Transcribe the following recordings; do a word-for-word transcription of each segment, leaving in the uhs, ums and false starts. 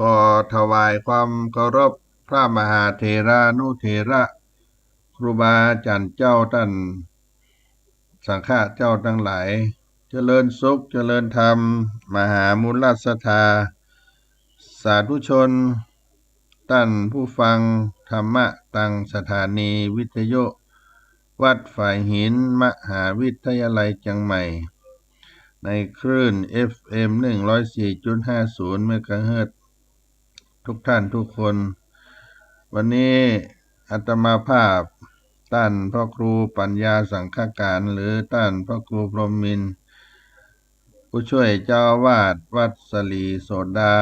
ขอถวายความเคารพพระมหาเถรานุเถระ ครูบาอาจ๋ารย์เจ้าต้านสังฆะเจ้าตังหลาย เจริญสุข เจริญธรรม มหามูลศรัทธา สาธุชน ต้านผู้ฟังธรรมะตางสถานีวิทยุวัดฝายหิน มหาวิทยาลัยเจียงใหม่ ในคลื่น เอฟเอ็ม หนึ่งร้อยสี่จุดห้าศูนย์ เมกะเฮิรตซ์ ทุกท่านทุกคน วันนี้อาตมาภาพ ต้านพระครูปัญญาสังฆการ หรือต้านพระครูพรหมมินทร์ ผู้ช่วยเจ้าอาวาสวัดสลีโสดา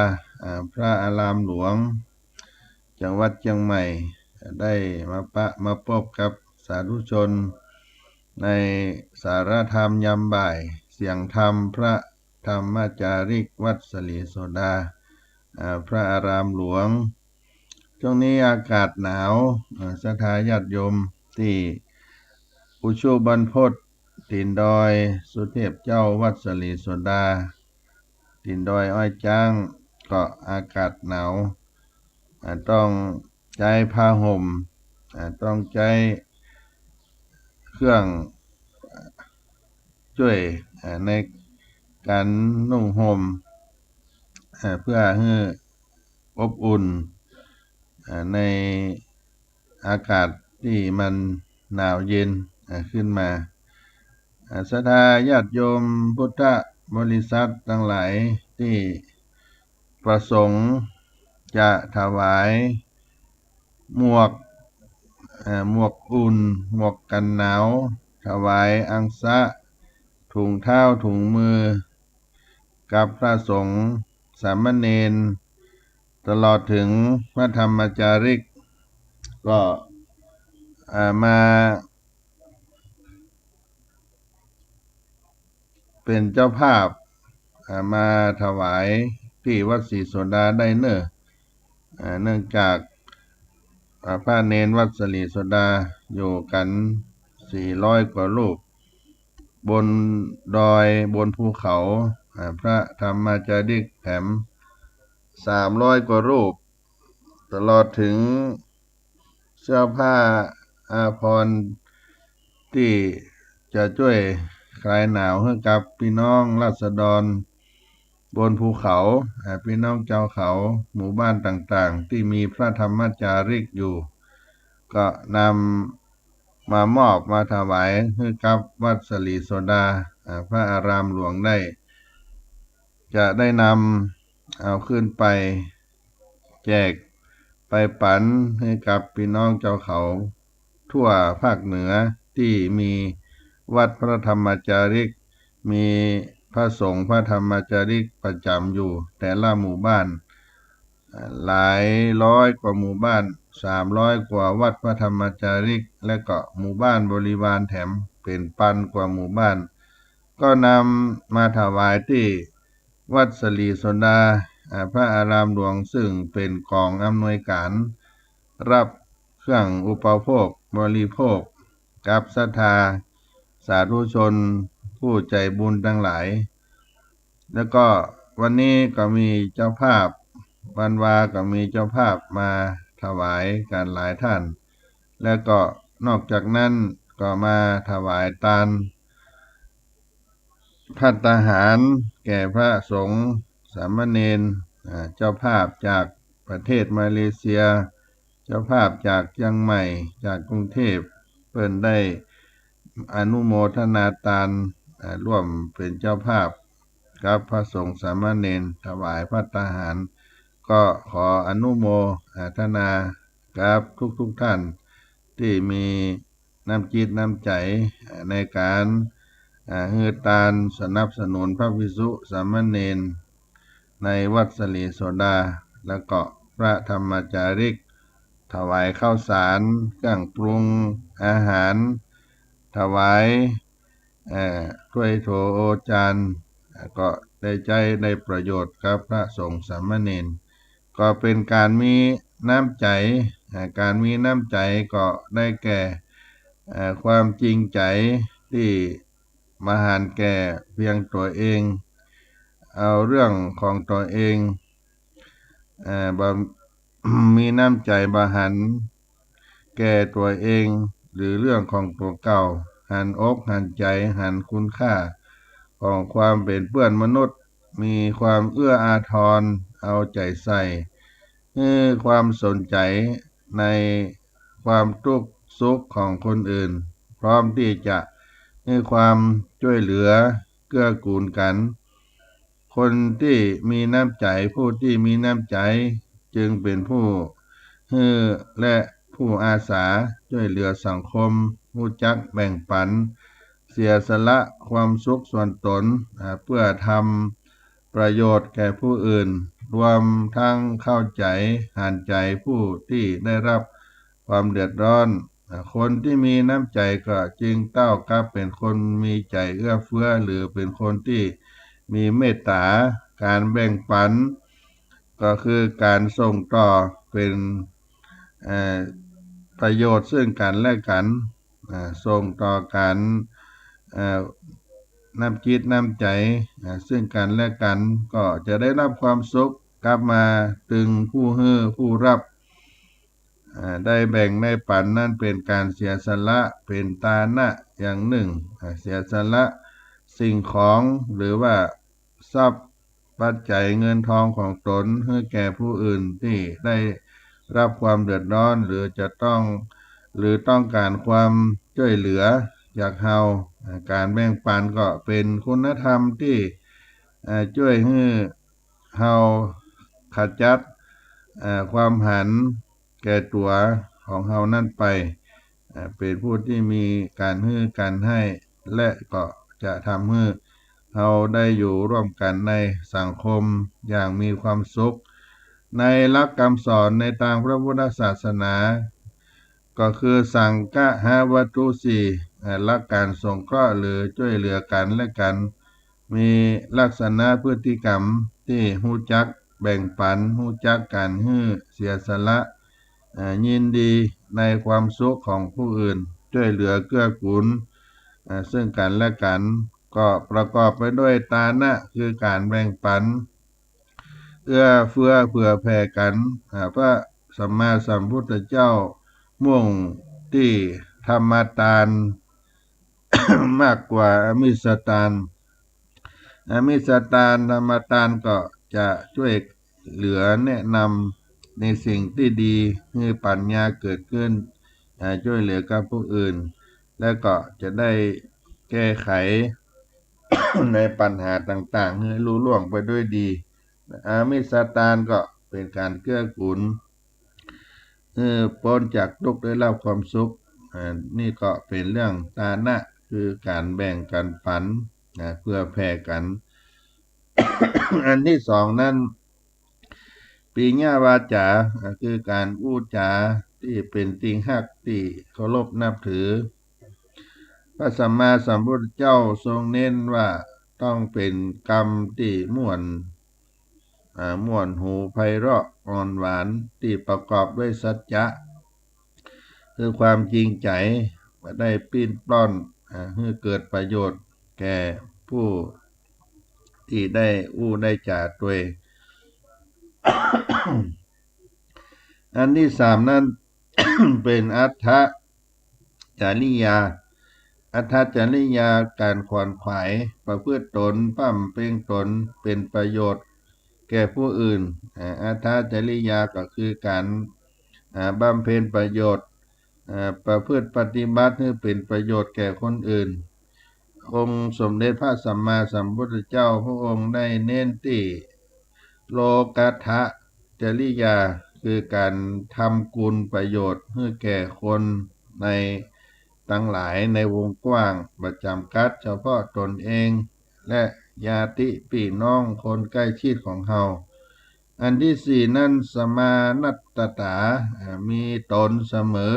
อ่า พระอารามหลวง จังหวัดเจียงใหม่ ได้มาปะมาปบกับสาธุชน ในสารธรรมยามบ่าย เสียงธรรมพระธรรมจาริกวัดสลีโสดา อ่า พระอารามหลวง ช่วงนี้อากาศหนาว อ่า ศรัทธาญาติโยมตี้อุชุบรรพต ตี๋นดอยสุเทพเจ้าวัดสลีโสดา ตี๋นดอยอ้อยจ๊าง ก็อากาศหนาว อ่า ต้องใจ๊ผ้าห่ม อ่า ต้องใจ๊เครื่อง อ่า จ้วย อ่า ในก๋านนุ่งห่ม อ่า เพื่อหื้ออบอุ่น อ่า ในอากาศตี้มันหนาวเย็น อ่า ขึ้นมา อ่า ศรัทธาญาติโยมพุทธบริษัทตังหลายตี้ประสงค์จะถวายหมวก เอ่อ หมวกอุ่น หมวกกั๋นหนาว ถวายอังสะ ถุงเท้า ถุงมือ กับพระสงฆ์สามเณร ตลอดเถิงพระธรรมจาริก ก็ อ่า มา เป๋นเจ้าภาพ อ่า มาถวายตี้วัดสลีโสดาได้เน่อ อ่า เนื่องจาก อ่า พระเณรวัดสลีโสดาอยู่กั๋นสี่ร้อยกว่ารูป บนดอยบนภูเขา อ่า พระธรรมจาริกแถมสามร้อยกว่ารูป ตลอดเถิง เสื้อผ้าอาภรณ์ตี้จะจ้วยคลายหนาวหื้อกับปี้น้องราษฎรบนภูเขา อ่า ปี้น้องจาวเขาหมู่บ้านต่างๆ ตี้มีพระธรรมจาริกอยู่ ก็นำมามอบมาถวายหื้อกับวัดสลีโสดา อ่า พระอารามหลวงได้ จะได้นำเอาขึ้นไปแจกไปปั๋นหื้อกับปี้น้องจาวเขาทั่วภาคเหนือตี้มีวัดพระธรรมจาริก มีพระสงฆ์พระธรรมจาริกประจ๋ำอยู่แต่ละหมู่บ้าน อ่า หลายร้อยกว่าหมู่บ้าน สามร้อยกว่าวัดพระธรรมจาริก และก็หมู่บ้านบริวารแถมเป๋นปันกว่าหมู่บ้าน ก็นำมาถวายตี้วัดสลีโสดา อ่า พระอารามหลวง ซึ่งเป๋นก๋องอำนวยก๋าน ฮับเครื่องอุปโภคบริโภค กับศรัทธาสาธุชนผู้ใจ๋บุญตังหลาย แล้วก็วันนี้ก็มีเจ้าภาพ วันวาก็มีเจ้าภาพมาถวายกั๋นหลายต้าน แล้วก็นอกจากนั้นก็มาถวายตาน ภัตตาหารแก่พระสงฆ์สามเณร อ่า เจ้าภาพจากประเทศมาเลเซีย เจ้าภาพจากเจียงใหม่ จากกรุงเทพ เปิ้นได้อนุโมทนาตาน อ่า ร่วมเป๋นเจ้าภาพกับพระสงฆ์สามเณรถวายภัตตาหาร ก็ขออนุโมทนากับทุกๆ ต้านตี้มี น้ำจิตน้ำใจ๋ในก๋าน อ่า หื้อตานสนับสนุนพระภิกษุสามเณรในวัดสลีโสดา แล้วก็พระธรรมจาริก ถวายข้าวสาร เครื่องปรุงอาหาร ถวาย เอ่อ ถ้วยโถโอจาน อ่า ก็ได้ใจ๊ได้ประโยชน์กับพระสงฆ์สามเณร ก็เป๋นก๋านมีน้ำใจ๋ อ่า ก๋านมีน้ำใจ๋ก็ได้แก่ เอ่อ ความจริงใจ๋ตี้บ่หันแก่เพียงตั๋วเอง เอาเรื่องของตั๋วเอง เอ่อ บ่ มีน้ำใจ๋บ่หันแก่ตั๋วเอง หรือเรื่องของตั๋วเก่า หันอกหันใจ๋ หันคุณค่าของความเป๋นเปื้อนมนุษย์ มีความเอื้ออาทร เอาใจ๋ใส่ หื้อความสนใจ๋ในความตุ๊กข์สุขของคนอื่น พร้อมตี้จะหื้อความจ้วยเหลือเกื้อกูลกั๋น คนตี้มีน้ำใจ๋ ผู้ตี้มีน้ำใจ๋ จึงเป๋นผู้หื้อและผู้อาสาจ้วยเหลือสังคม ฮู้จักแบ่งปั๋น เสียสละความสุขส่วนตน อ่า เพื่อทำประโยชน์แก่ผู้อื่น รวมทั้งเข้าใจ๋หันใจ๋ผู้ตี้ได้รับความเดือดร้อน อ่า คนตี้มีน้ำใจ๋ก็จึงเต้ากับเป๋นคนมีใจ๋เอื้อเฟื้อ หรือเป๋นคนตี้มีเมตต๋า ก๋านแบ่งปั๋น ก็คือก๋านส่งต่อเป๋น เอ่อ ประโยชน์ซึ่งกั๋นและกั๋น อ่า ส่งต่อกั๋น เอ่อ น้ำจิตน้ำใจ๋ อ่า ซึ่งกั๋นและกั๋น ก็จะได้รับความสุขกลับมาตึงผู้หื้อผู้ฮับ อ่า ได้แบ่งได้ปั๋น นั้นเป๋นก๋านเสียสละ เป๋นตานะอย่างนึ่ง อ่า เสียสละสิ่งของ หรือว่าทรัพย์ปัจจัยเงินทองของตนหื้อแก่ผู้อื่นตี้ได้รับความเดือดร้อน หรือจะต้อง หรือต้องก๋านความจ้วยเหลือจากเฮา อ่า ก๋านแบ่งปั๋นก็เป๋นคุณธรรมตี้ อ่า จ้วยหื้อเฮาขจัด อ่า ความหันแก่ตั๋วของเฮานั้นไป อ่า เป๋นผู้ตี้มีก๋านหื้อก๋านหื้อ และก็จะทำหื้อเฮาได้อยู่ร่วมกั๋นในสังคมอย่างมีความสุข ในหลักกำสอนในตางพระพุทธศาสนา ก็คือสังคหวัตถุสี่ อ่า หลักก๋านสงเคราะห์หรือจ้วยเหลือกั๋นและกั๋น มีลักษณะพฤติกรรมตี้ฮู้จักแบ่งปั๋น ฮู้จักก๋านหื้อเสียสละ อ่า ยินดีในความสุขของผู้อื่น จ้วยเหลือเกื้อกูล อ่า ซึ่งกั๋นและกั๋น ก็ประกอบไปด้วยตานะ คือก๋านแบ่งปั๋น เอื้อเฟื้อเผื่อแผ่กั๋น อ่า พระสัมมาสัมพุทธเจ้ามุ่งตี้ธรรมตานมากกว่าอามิสตาน อามิสตาน ธรรมตานก็จะจ้วยเหลือแนะนำในสิ่งตี้ดี หื้อปัญญาเกิดขึ้น อ่า จ้วยเหลือกับผู้อื่น และก็จะได้แก้ไข ในปัญหาต่างๆ หื้อลุล่วงไปด้วยดี อามิสตานก็เป๋นก๋านเกื้อกูล หื้อป๊นจากตุ๊กข์ได้รับความสุข อ่า นี่ก็เป๋นเรื่องตานะ คือก๋านแบ่งก๋านปั๋น นะ เผื่อแผ่กั๋น อันตี้สองนั้น ปิยะวาจา อ่า คือก๋านอู้จ๋าตี้เป๋นตี้ฮักตี้เคารพนับถือ พระสัมมาสัมพุทธเจ้าทรงเน้นว่าต้องเป๋นกำตี้ม่วน อ่า ม่วนหูไพเราะอ่อนหวาน ตี้ประกอบด้วยสัจจะ คือความจริงใจ๋ บ่ได้ปิ้นปล้อน อ่า หื้อเกิดประโยชน์แก่ผู้ตี้ได้อู้ได้จ๋าตวย อันตี้สามนั้น เป๋นอัตถจริยา อัตถจริยา ก๋านขวนขวาย ประพฤติตน ปล้ำเป๊งตน เป๋นประโยชน์แก่ผู้อื่น อ่า อัตถจริยาก็คือก๋าน อ่า บำเพ็ญประโยชน์ อ่า ประพฤติปฏิบัติหื้อเป๋นประโยชน์แก่คนอื่น องค์สมเด็จพระสัมมาสัมพุทธเจ้า พระองค์ได้เน้นตี้ โลกัตถจริยา คือก๋านทำคุณประโยชน์หื้อแก่คนในตังหลายในวงกว้าง บ่จ๋ำกัดเฉพาะตนเอง และญาติปี้น้องคนใก้ชิดของเฮา อันตี้สี่นั้น สมานัตตา อ่า มีต๋นเสมอ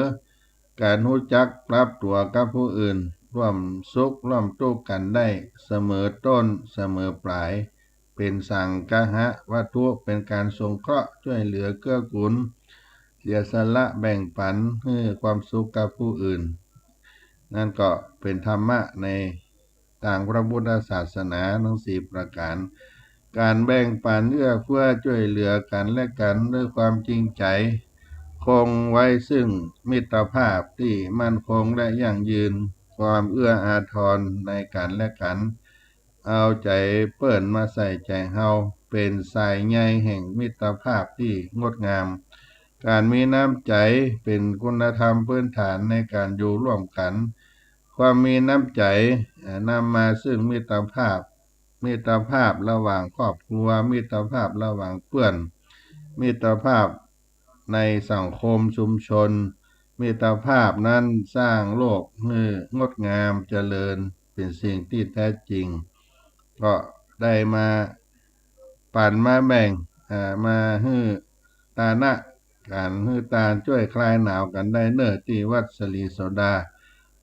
ก๋านฮู้จักปรับตั๋วกับผู้อื่น ร่วมสุขร่วมตุ๊กข์กั๋นได้ เสมอต้นเสมอปลาย เป๋นสังคหวัตถุ เป๋นก๋านสงเคราะห์จ้วยเหลือเกื้อกูล เสียสละแบ่งปั๋นหื้อความสุขกับผู้อื่น นั้นก็เป๋นธรรมะในตางพระพุทธศาสนาทั้งสี่ประก๋าน ก๋านแบ่งปันเอื้อเฟื้อจ้วยเหลือกั๋นและกั๋นด้วยความจริงใจ๋ คงไว้ซึ่งมิตรภาพตี้มั่นคงและยั่งยืน ความเอื้ออาทรในกั๋นและกั๋น เอาใจ๋เปิ้นมาใส่ใจ๋เฮา เป๋นสายใยแห่งมิตรภาพตี้งดงาม ก๋านมีน้ำใจ๋เป๋นคุณธรรมพื้นฐานในก๋านอยู่ร่วมกั๋น ความมีน้ำใจ๋ เอ่อ นำมาซึ่งมิตรภาพ มิตรภาพระหว่างครอบครัว มิตรภาพระหว่างเปื้อน มิตรภาพในสังคมชุมชน มิตรภาพนั้นสร้างโลกหื้องดงามเจริญ เป๋นสิ่งตี้แต๊จริง ก็ได้มาปั๋นมาแบ่ง อ่า มาหื้อตานะ ก๋านหื้อตานจ้วยคลายหนาวกั๋นได้เน่อ ตี้วัดศรีโสดา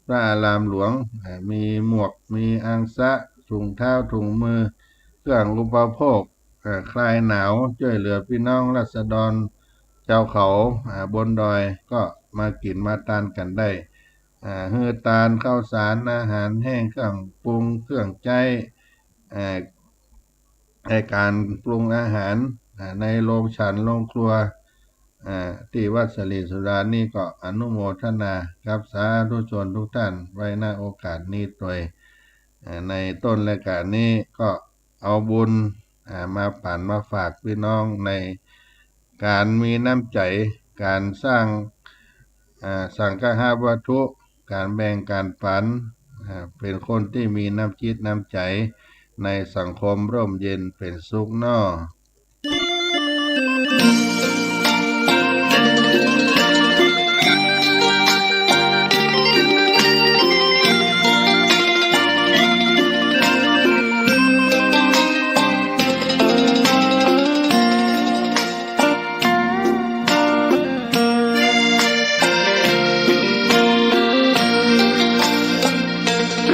พระอารามหลวง อ่า มีหมวก มีอังสะ ถุงเท้า ถุงมือ เครื่องอุปโภค อ่า คลายหนาว จ้วยเหลือปี้น้องราษฎร จาวเขา อ่า บนดอย ก็มากิ๋นมาตานกั๋นได้ อ่า หื้อตานข้าวสาร อาหารแห้ง เครื่องปรุง เครื่องใจ๊ อ่า ในก๋านปรุงอาหาร อ่า ในโรงฉัน โรงครัว อ่า ตี้วัดศรีโสดานี้ก็อนุโมทนากับสาธุชนกู้ต้านไว้ ณ โอกาสนี้ตวย อ่า ในต้นรายก๋านนี้ก็เอาบุญ อ่า มาปั๋นมาฝากปี้น้องในก๋านมีน้ำใจ๋ ก๋านสร้าง อ่า สังฆะวัตถุ ก๋านแบ่งก๋านปั๋น อ่า เป๋นคนตี้มีน้ำจิตน้ำใจ๋ ในสังคมร่มเย็นเป๋นสุขเนาะ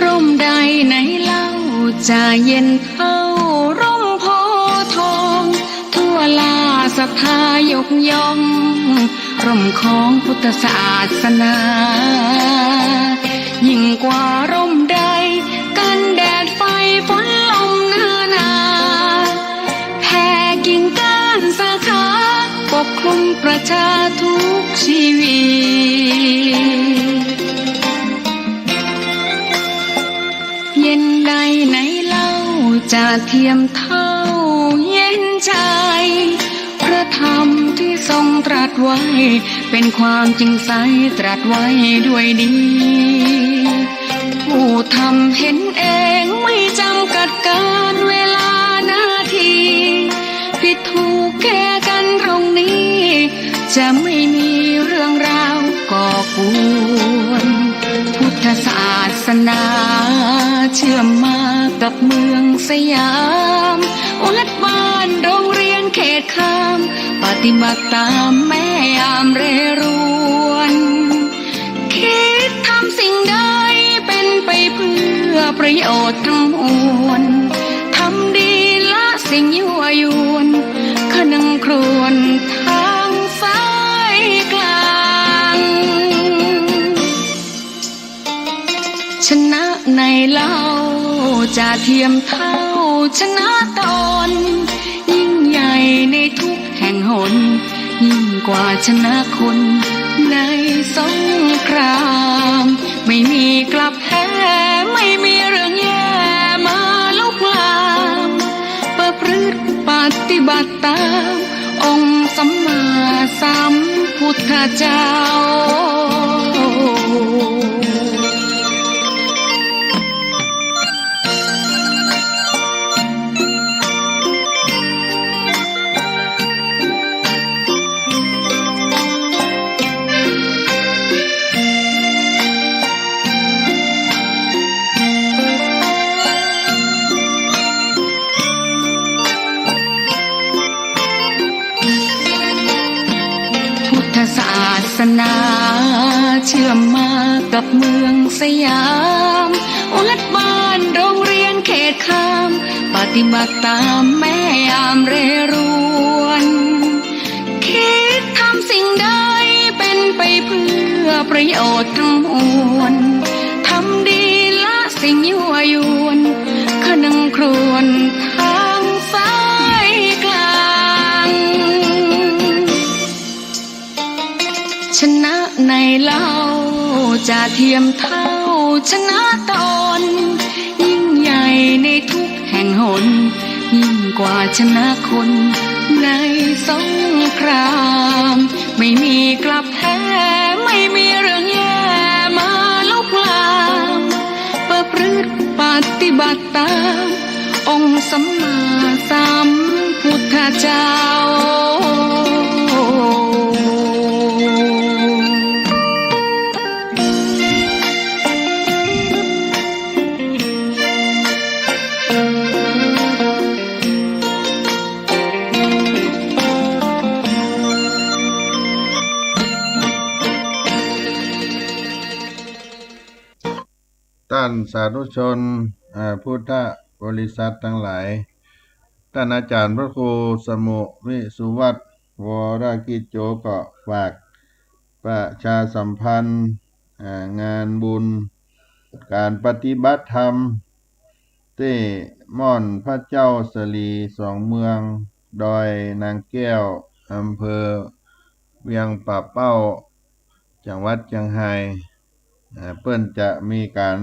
ร่มใดไหนเล่าจะเย็นเท่าร่มโพธิ์ทอง ทั่วราชอาณาศรัทธายกย่อง ร่มของพุทธศาสนา ยิ่งกว่าร่มใด กันแดดไฟฝนลมนานา แผ่กิ่งก้านสาขา ปกคลุมประชาทุกชีวิต เย็นใดไหนเล่าจะเทียมเท่าเย็นใจ พระธรรมที่ทรงตรัสไว้ เป็นความจริงใสตรัสไว้ด้วยดี ผู้ทำเห็นเองไม่จำกัดกาลเวลานาที ผิดถูกแก้กันตรงนี้ จะไม่มีเรื่องราวก่อกวน พุทธศาสนาเชื่อมมากับเมืองสยาม วัดบ้านโรงเรียนเขตคาม ปฏิบัติตามแม้ยามเร่ร่วน คิดทำสิ่งใดเป็นไปเพื่อประโยชน์ทั้งมวล ทำดีละสิ่งยั่วยวน คนึงครวญทางสายกลาง ชนะไหนเล่าจะเทียมเท่าชนะตน ยิ่งใหญ่ในทุกแห่งหน ยิ่งกว่าชนะคนในสงคราม ไม่มีกลับแพ้ ไม่มีเรื่องแย่มาลุกลาม ประพฤติปฏิบัติตาม องค์สัมมาสัมพุทธเจ้า พุทธศาสนาเชื่อมมากับเมืองสยาม วัดบ้านโรงเรียนเขตคาม ปฏิบัติตามแม้ยามเร่ร่วน คิดทำสิ่งใดเป็นไปเพื่อประโยชน์ทั้งมวล ทำดีละสิ่งยั่วยวน คนึงครวญทางสา เล่าจะเทียมเท่าชนะตน ยิ่งใหญ่ในทุกแห่งหน ยิ่งกว่าชนะคนในสงคราม ไม่มีกลับแท้ ไม่มีเรื่องแย่มาลุกลาม ประพฤติปฏิบัติตาม องค์สัมมาสัมพุทธเจ้า ต้านสาธุชน อ่า พุทธบริษัทตังหลาย ต้านอาจ๋ารย์พระครูสมุห์ วิสุวัฒน์ วรกิจโจ ก็ฝากประชาสัมพันธ์ อ่า งานบุญก๋านปฏิบัติธรรม ตี้ม่อนพระเจ้าสลีสองเมือง ดอยนางแก้ว อำเภอเวียงป่าเป้า จังหวัดเจียงฮาย อ่า เปิ้นจะมีก๋าน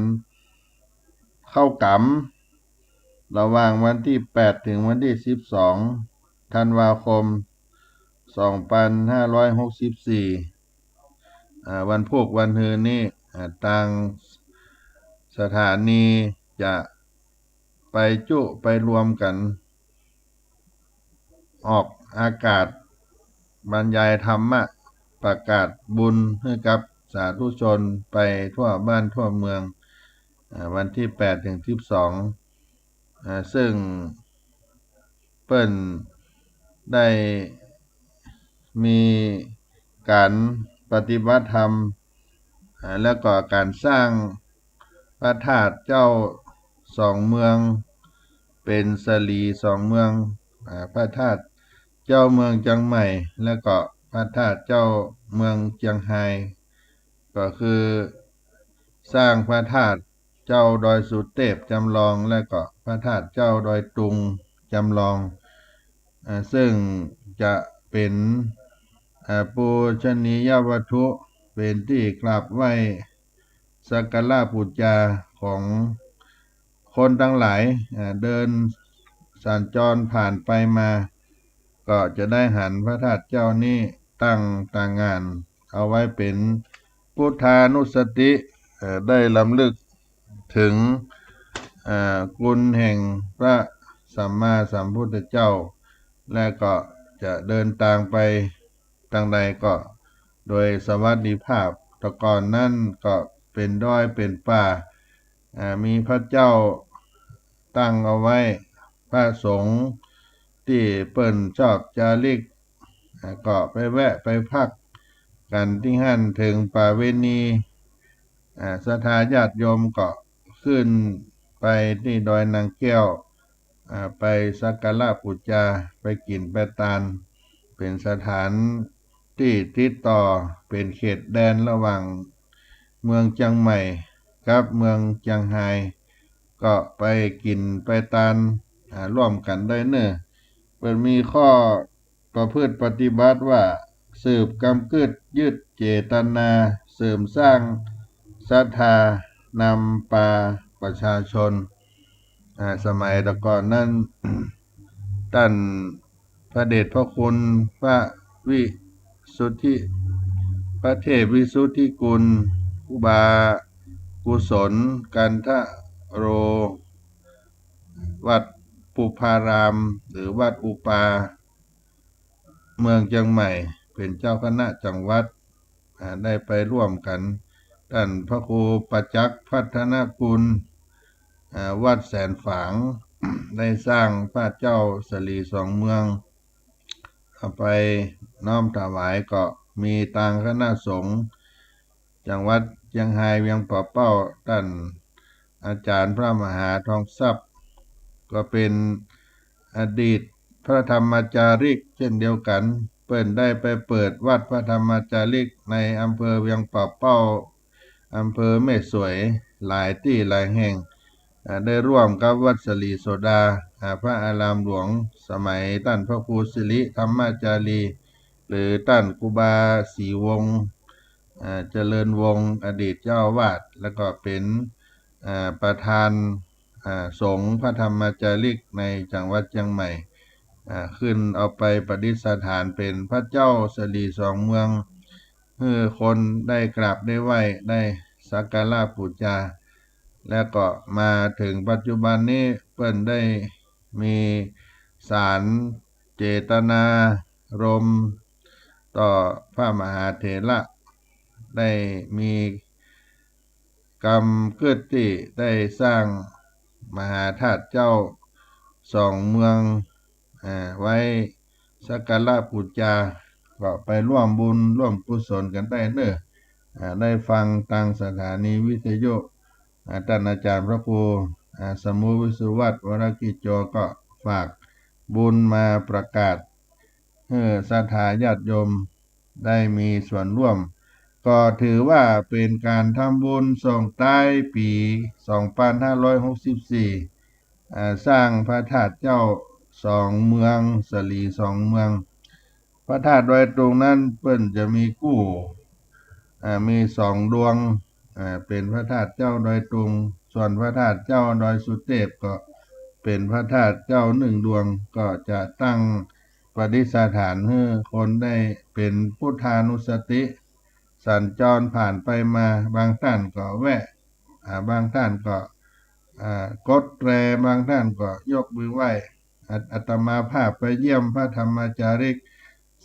เข้าก๋ำ ระหว่างวันตี้แปดเถิงวันตี้สิบสอง ธันวาคม สองปันห้าร้อยหกสิบสี่ อ่า วันพูกวันฮืนนี้ อ่า ตางสถานีจะไปจุไปรวมกั๋น ออกอากาศบรรยายธรรมะ ประกาศบุญหื้อกับสาธุชนไปทั่วบ้านทั่วเมือง อ่า วันตี้แปดเถิงสิบสอง อ่า ซึ่งเปิ้นได้มีก๋านปฏิบัติธรรม อ่า แล้วก็ก๋านสร้างพระธาตุเจ้าสองเมือง เป๋นสลีสองเมือง อ่า พระธาตุเจ้าเมืองเจียงใหม่ แล้วก็พระธาตุเจ้าเมืองเจียงฮาย ก็คือสร้างพระธาตุเจ้าดอยสุเตพจำลอง และก็พระธาตุเจ้าดอยตุงจำลอง อ่า ซึ่งจะเป๋น อ่า ปูชนียวัตถุ เป๋นตี้กราบไหว้สักการะปู๋จาของคนตังหลาย อ่า เดินสัญจรผ่านไปมา ก็จะได้หันพระธาตุเจ้านี้ตั้งตางาน เอาไว้เป๋นพุทธานุสติ เอ่อ ได้รำลึกเถิง เอ่อ คุณแห่งพระสัมมาสัมพุทธเจ้า และก็จะเดินตางไปตางใดก็โดยสวัสดิภาพ แต่ก่อนนั้นก็เป๋นดอยเป๋นป่า อ่า มีพระเจ้าตั้งเอาไว้ พระสงฆ์ตี้เปิ้นชอบจาริก อ่า ก็ไปแวะไปพักกั๋นตี้หั้น เถิงประเวณี อ่า ศรัทธาญาติโยมก็ขึ้นไปตี้ดอยนางแก้ว อ่า ไปสักการะปู๋จา ไปกิ๋นไปตาน เป๋นสถานตี้ติดต่อ เป๋นเขตแดนระหว่างเมืองเจียงใหม่กับเมืองเจียงฮาย ก็ไปกิ๋นไปตาน อ่า ร่วมกั๋นได้เน่อ เปิ้นมีข้อประพฤติปฏิบัติว่า สืบกำกึ๊ดยึดเจตนา เสริมสร้างศรัทธานำปาประชาชน อ่า สมัยแต่ก่อนนั้น ต้านพระเดชพระคุณพระวิสุทธิ พระเทพวิสุทธิกุล ครูบากุศลกันทะโร วัดปุพาราม หรือวัดอุปา เมืองเจียงใหม่ เป๋นเจ้าคณะจังหวัด อ่า ได้ไปร่วมกั๋น ต้านพระครูประจักษ์พัฒนกุล อ่า วัดแสนฝาง ได้สร้างพระเจ้าสลีสองเมือง เอาไปน้อมถวาย ก็มีตางคณะสงฆ์จังหวัดเจียงฮายเวียงป่าเป้า ต้านอาจ๋ารย์พระมหาทองทรัพย์ ก็เป๋นอดีตพระธรรมจาริกเช่นเดียวกั๋น เปิ้นได้ไปเปิดวัดพระธรรมจาริกในอำเภอเวียงป่าเป้า อำเภอแม่สวย หลายตี้หลายแห่ง อ่า ได้ร่วมกับวัดสลีโสดา อ่า พระอารามหลวงสมัยต้านพระครูสิริธรรมาจารี หรือต้านครูบาศรีวงศ์ อ่า เจริญวงศ์ อดีตเจ้าอาวาส แล้วก็เป๋น อ่า ประธาน อ่า สงฆ์พระธรรมจาริกในจังหวัดเจียงใหม่ อ่า ขึ้นเอาไปประดิษฐานเป๋นพระเจ้าสะหลีสองเมือง หื้อคนได้กราบได้ไหว้ ได้สักการะปู๋จา แล้วก็มาเถิงปัจจุบันนี้ เปิ้นได้มีสารเจตนารมณ์ต่อพระมหาเถระ ได้มีกำกึ๊ดตี้ได้สร้างมหาธาตุเจ้าสองเมือง อ่า ไว้สักการะปู๋จา ก็ไปร่วมบุญร่วมกุศลกั๋นได้เน่อ อ่า ได้ฟังตางสถานีวิทยุ อ่า ต้านอาจ๋ารย์พระครู อ่า สมุห์ วิศวัตร วรกิจโจ ก็ฝากบุญมาประกาศ หื้อศรัทธาญาติโยมได้มีส่วนร่วม ก็ถือว่าเป๋นก๋านทำบุญส่งต้ายปี๋สองปันห้าร้อยหกสิบสี่ อ่า สร้างพระธาตุเจ้าสองเมือง สะหลีสองเมือง พระธาตุดอยตุงนั้นเปิ้นจะมีกู้ อ่า มีสองดวง อ่า เป๋นพระธาตุเจ้าดอยตุง ส่วนพระธาตุเจ้าดอยสุเตพก็เป๋นพระธาตุเจ้านึ่งดวง ก็จะตั้งประดิษฐานหื้อคนได้เป๋นพุทธานุสติ สัญจรผ่านไปมา บางต้านก็แวะ อ่า บางต้านก็ อ่า กดแตร บางต้านก็ยกมือไหว้ อาต อาตมาภาพไปเยี่ยมพระธรรมจาริก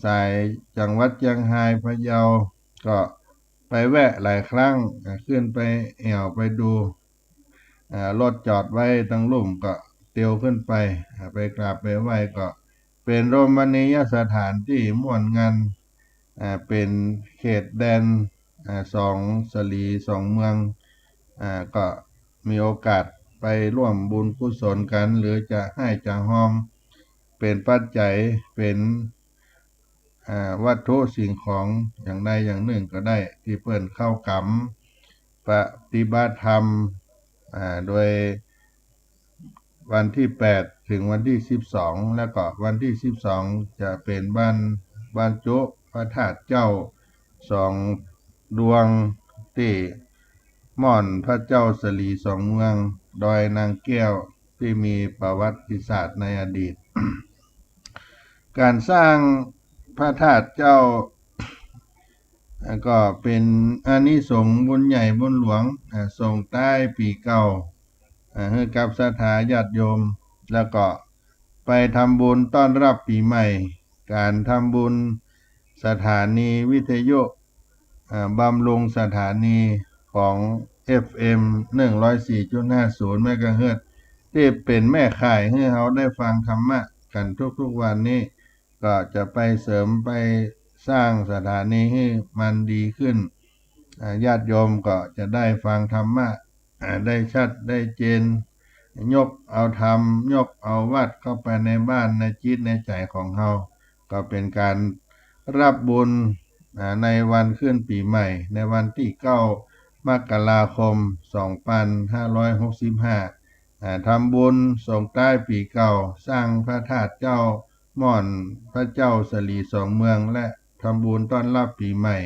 สายจังหวัดเจียงฮาย พะเยา ก็ไปแวะหลายครั้ง อ่า ขึ้นไปแอ่วไปดู อ่า รถจอดไว้ตังลุ่มก็เตียวขึ้นไป อ่า ไปกราบไปไหว้ ก็เป๋นโรมณียสถานตี้ม่วนงัน อ่า เป๋นเขตแดน อ่า สองสะหลีสองเมือง อ่า ก็มีโอกาสไปร่วมบุญกุศลกั๋น หรือจะไห้จะฮอม เป๋นปัจจัย เป๋น อ่า วัตถุสิ่งของอย่างใดอย่างนึ่งก็ได้ ตี้เปิ้นเข้ากรรมปฏิบัติธรรม อ่า โดยวันตี้แปดเถิงวันตี้สิบสอง แล้วก็วันตี้สิบสองจะเป๋นวันบรรจุพระธาตุเจ้าสองดวงตี้ม่อนพระเจ้าสะหลีสองเมือง ดอยนางแก้ว ตี้มีประวัติศาสตร์ในอดีต ก๋านสร้างพระธาตุเจ้า อ่า ก็เป๋นอานิสงส์บุญใหญ่บุญหลวง อ่า ส่งต้ายปี๋เก่า อ่า หื้อกับศรัทธาญาติโยม แล้วก็ไปทำบุญต้อนรับปี๋ใหม่ ก๋านทำบุญสถานีวิทยุ อ่า บำรุงสถานีของ เอฟเอ็ม หนึ่งร้อยสี่จุดห้าศูนย์ เมกะเฮิรตซ์ ตี้เป๋นแม่ข่ายหื้อเฮาได้ฟังธรรมะกั๋นทุกๆวันนี้ ก็จะไปเสริมไปสร้างสถานีหื้อมันดีขึ้น อ่า ญาติโยมก็จะได้ฟังธรรมะ อ่า ได้ชัดได้เจน ยกเอาธรรม ยกเอาวัดเข้าไปในบ้านในจิตในใจ๋ของเฮา ก็เป๋นก๋านรับบุญ อ่า ในวันขึ้นปี๋ใหม่ ในวันตี้เก้า มกราคม สองปันห้าร้อยหกสิบห้า อ่า ทำบุญส่งต้ายปี๋เก่า สร้างพระธาตุเจ้าม่อนพระเจ้าสะหลีสองเมือง และทำบุญต้อนรับปี๋ใหม่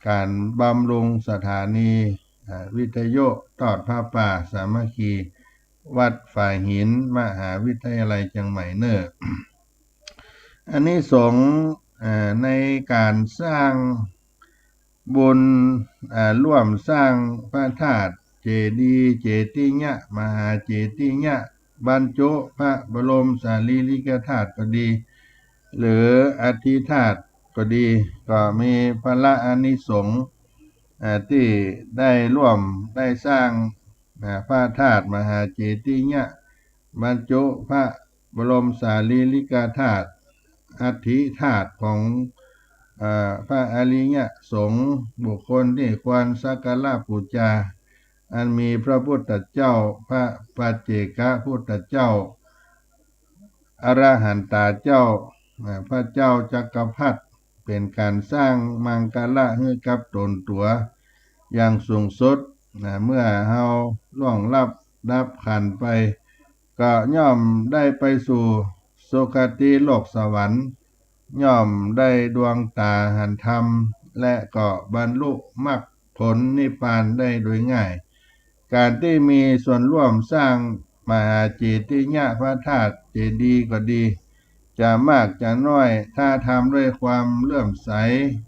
ก๋านบำรุงสถานี อ่า วิทยุทอดผ้าป่าสามัคคี วัดฝายหิน มหาวิทยาลัยเจียงใหม่เน่อ อานิสงส์ อ่า ในก๋านสร้างบุญ อ่า ร่วมสร้างพระธาตุเจดีย์ เจติยะ มหาเจติยะ บรรจุพระบรมสารีริกธาตุก็ดี หรืออัฐิธาตุก็ดี ก็มีผละอานิสงส์ อ่า ตี้ได้ร่วมได้สร้าง อ่า พระธาตุมหาเจติยะ บรรจุพระบรมสารีริกธาตุ อัฐิธาตุของ อ่า พระอริยสงฆ์ บุคคลตี้ควรสักการะปู๋จา อันมีพระพุทธเจ้า พระปัจเจกพุทธเจ้า อรหันตาเจ้า อ่า พระเจ้าจักรพรรดิ เป๋นก๋านสร้างมังคละหื้อกับต๋นตั๋วอย่างสูงสุด อ่า เมื่อเฮาล่วงลับดับขันธ์ไป ก็ย่อมได้ไปสู่สุคติโลกสวรรค์ ย่อมได้ดวงต๋าหันธรรม และก็บรรลุมรรคผลนิพพานได้โดยง่าย ก๋านตี้มีส่วนร่วมสร้างมหาเจติยะพระธาตุเจดีย์ก็ดี จะมากจะน้อย ถ้าทำด้วยความเลื่อมใส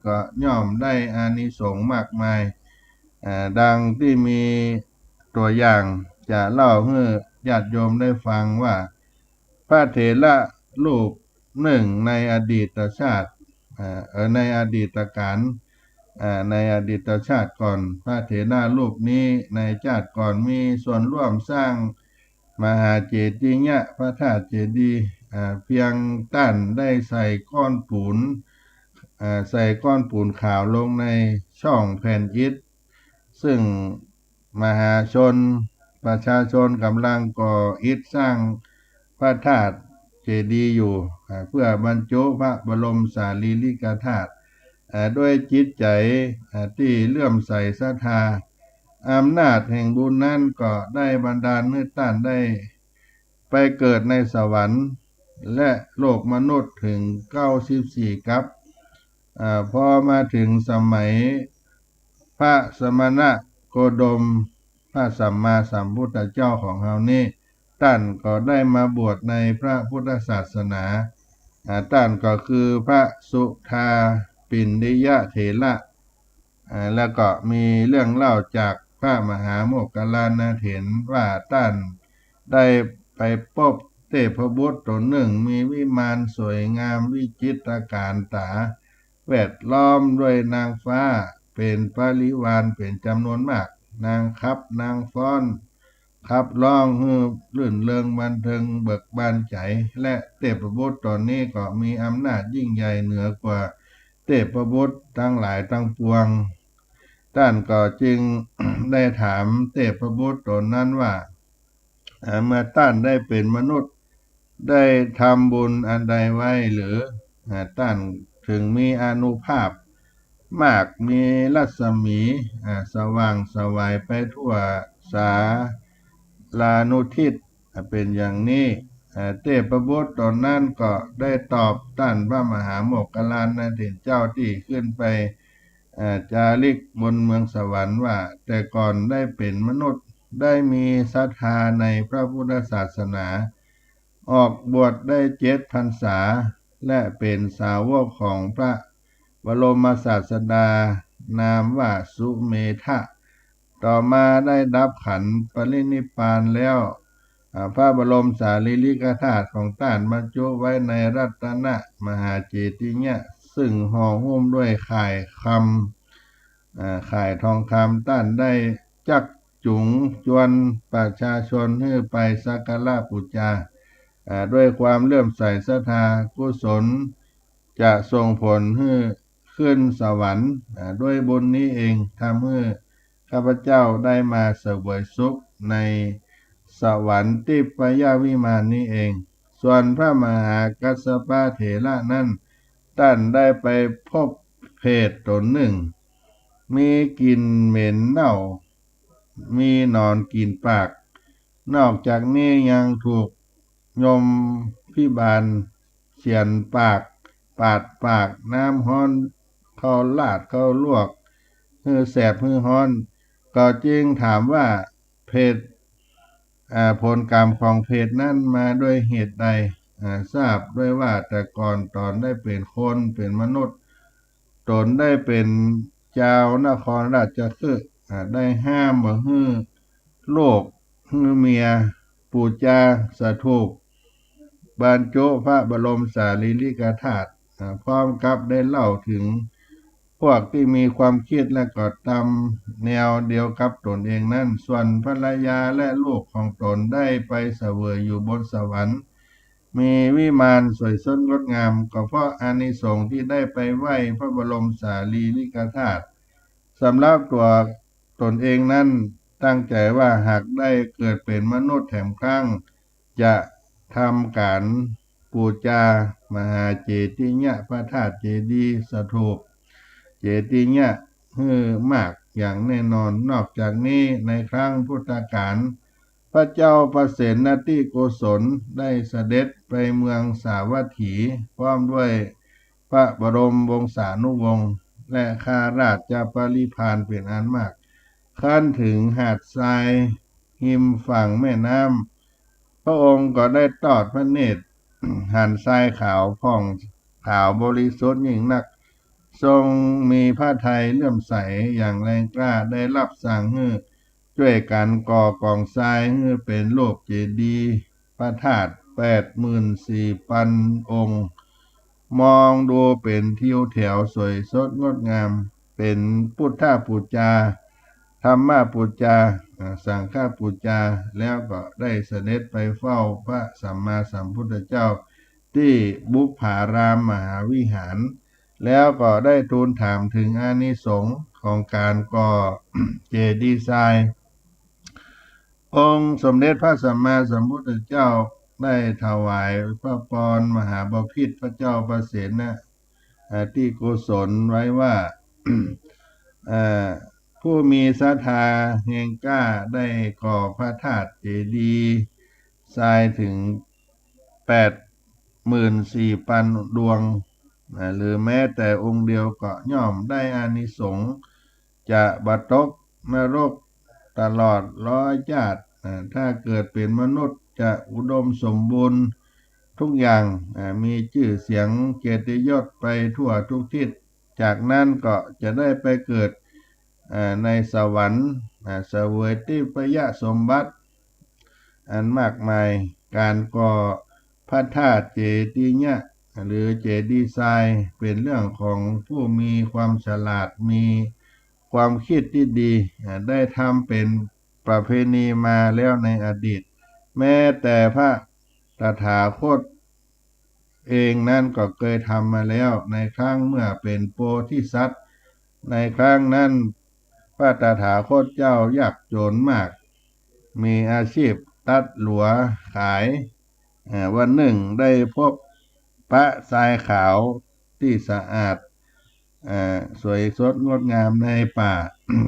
ก็ย่อมได้อานิสงส์มากมาย อ่า ดังตี้มีตั๋วอย่างจะเล่าหื้อญาติโยมได้ฟังว่า พระเถระรูปหนึ่งในอดีตชาติ อ่า เอ่อ ในอดีตกาล อ่า ในอดีตชาติก่อน พระเถระรูปนี้ในชาติก่อนมีส่วนร่วมสร้างมหาเจติยะพระธาตุเจดีย์ อ่า เพียงต้านได้ใส่ก้อนปูน อ่า ใส่ก้อนปูนขาวลงในช่องแผ่นอิฐ ซึ่งมหาชน ประชาชนก๋ำลังก่ออิฐสร้างพระธาตุเจดีย์อยู่ อ่า เพื่อบรรจุพระบรมสารีริกธาตุ อ่า ด้วยจิตใจ๋ อ่า ตี้เลื่อมใสศรัทธา อำนาจแห่งบุญนั้นก็ได้บันดาลหื้อต้านได้ไปเกิดในสวรรค์ และโลกมนุษย์เถิงเก้าสิบสี่กัป อ่า พอมาเถิงสมัยพระสมณโคดม พระสัมมาสัมพุทธเจ้าของเฮานี้ ต้านก็ได้มาบวชในพระพุทธศาสนา อ่า ต้านก็คือพระสุทาปิณฑิยเถระ อ่า แล้วก็มีเรื่องเล่าจากพระมหาโมคคัลลานะเถรว่าต้านได้ไปปบเทพบุตรต๋นนึ่ง มีวิมานสวยงามวิจิตรก๋ารต๋า แวดล้อมด้วยนางฟ้าเป๋นบริวารเป๋นจ๋ำนวนมาก นางขับ นางฟ้อน ขับฮ้องหื้อรื่นเริงบันเทิงเบิกบานใจ๋ และเทพบุตรต๋นนี้ก็มีอำนาจยิ่งใหญ่เหนือกว่าเทพบุตรตังหลายตังปวง ต้านก็จึงได้ถามเทพบุตรต๋นนั้นว่า อ่า เมื่อต้านได้เป๋นมนุษย์ ได้ทำบุญอันใดไว้หรือ อ่า ต้านเถิงมีอานุภาพมาก มีรัศมี อ่า สว่างไสวไปทั่วสารานุทิศ อ่า เป๋นอย่างนี้ อ่า เทพบุตรต๋นนั้นก็ได้ตอบต้านพระมหาโมคคัลลานะเถรเจ้าตี้ขึ้นไป อ่า จาริกบนเมืองสวรรค์ว่า แต่ก่อนได้เป๋นมนุษย์ ได้มีศรัทธาในพระพุทธศาสนา ออกบวชได้เจ็ดพรรษา และเป๋นสาวกของพระบรมศาสดา นามว่าสุเมธะ ต่อมาได้ดับขันธ์ปรินิพพานแล้ว อ่า พระบรมสารีริกธาตุของต้านบรรจุไว้ในรัตนมหาเจติยะ ซึ่งห่อหุ้มด้วยข่ายคำ อ่า ข่ายทองคำ ต้านได้จักจุงจวนประชาชนหื้อไปสักการะปู๋จา อ่า ด้วยความเลื่อมใสศรัทธา กุศลจะส่งผลหื้อขึ้นสวรรค์ อ่า ด้วยบุญนี้เอง ทำหื้อข้าพเจ้าได้มาเสวยสุขในสวรรค์ทิพยวิมานนี้เอง ส่วนพระมหากัสสปะเถระนั้น ต้านได้ไปพบเปรตต๋นนึ่ง มีกลิ่นเหม็นเน่า มีหนอนกิ๋นปาก นอกจากนี้ยังถูกยมพิบาลเสียนปาก ปาดปาก น้ำฮ้อนเข้าราดเข้าลวก หื้อแสบหื้อฮ้อน ก็จึงถามว่าเปรต อ่า ผลกรรมของเปรตนั้นมาด้วยเหตุใด อ่า ทราบด้วยว่าแต่ก่อนต๋อนได้เป๋นคน เป๋นมนุษย์ ต๋นได้เป๋นจาวนครราชคฤห์ อ่า ได้ห้ามบ่หื้อลูกหื้อเมียปู๋จาสถูปบรรจุพระบรมสารีริกธาตุ อ่า พร้อมกับได้เล่าเถิงพวกตี้มีความกึ๊ดและก็ตำแนวเดียวกับต๋นเองนั้น ส่วนภรรยาและลูกของต๋นได้ไปเสวยอยู่บนสวรรค์ มีวิมานสวยสดงดงาม ก็เพราะอานิสงส์ตี้ได้ไปไหว้พระบรมสารีริกธาตุ สำหรับตั๋วต๋นเองนั้น ตั้งใจ๋ว่าหากได้เกิดเป๋นมนุษย์แถมครั้ง จะทำก๋านปู๋จามหาเจติยะพระธาตุเจดีย์สถูปเจติยะหื้อมากอย่างแน่นอน นอกจากนี้ในครั้งพุทธกาล พระเจ้าปเสนทิโกศลได้เสด็จไปเมืองสาวัตถี พร้อมด้วยพระบรมวงศานุวงศ์ และข้าราชบริพารเป๋นอันมาก ครั้นเถิงหาดทรายฮิมฝั่งแม่น้ำ พระองค์ก็ได้ทอดพระเนตร หันทรายขาวผ่องขาวบริสุทธิ์ยิ่งนัก ทรงมีพระทัยเลื่อมใสอย่างแรงกล้า ได้รับสั่งหื้อจ้วยกั๋นก่อกองทรายหื้อเป๋นรูปเจดีย์พระธาตุแปดหมื่นสี่ปันองค์ มองดูเป๋นทิวแถวสวยสดงดงาม เป๋นพุทธปู๋จา ธรรมปู๋จา อ่า สังฆปู๋จา แล้วก็ได้เสด็จไปเฝ้าพระสัมมาสัมพุทธเจ้าตี้บุปผารามมหาวิหาร แล้วก็ได้ทูลถามเถิงอานิสงส์ของก๋านก่อเจดีย์ทราย องค์สมเด็จพระสัมมาสัมพุทธเจ้าได้ถวายพระปอนมหาบพิตรพระเจ้าประเสนนะ อ่า ทิโกศลไว้ว่า อ่า ผู้มีศรัทธาแฮงกล้าได้ก่อพระธาตุเจดีย์ทรายเถิงแปดหมื่นสี่ปันดวง อ่า หรือแม้แต่องค์เดียวก็ย่อมได้อานิสงส์ จะบ่ตกนรกตลอดร้อยชาติ อ่า ถ้าเกิดเป๋นมนุษย์จะอุดมสมบูรณ์ทุกอย่าง อ่า มีจื้อเสียงเกียรติยศไปทั่วทุกทิศ จากนั้นก็จะได้ไปเกิด อ่า ในสวรรค์ อ่า เสวยทิพยสมบัติอันมากมาย ก๋านก่อพระธาตุเจติยะ หรือเจดีย์ทราย เป๋นเรื่องของผู้มีความฉลาด มีความคิดตี้ดี อ่า ได้ทำเป๋นประเพณีมาแล้วในอดีต แม้แต่พระตถาคตเองนั้นก็เกยทำมาแล้ว ในครั้งเมื่อเป๋นโพธิสัตว์ ในครั้งนั้นพระตถาคตเจ้ายากจนมาก มีอาชีพตัดหลัวขาย อ่า วันหนึ่งได้พบพระทรายขาวตี้สะอาด อ่า สวยสดงดงามในป่า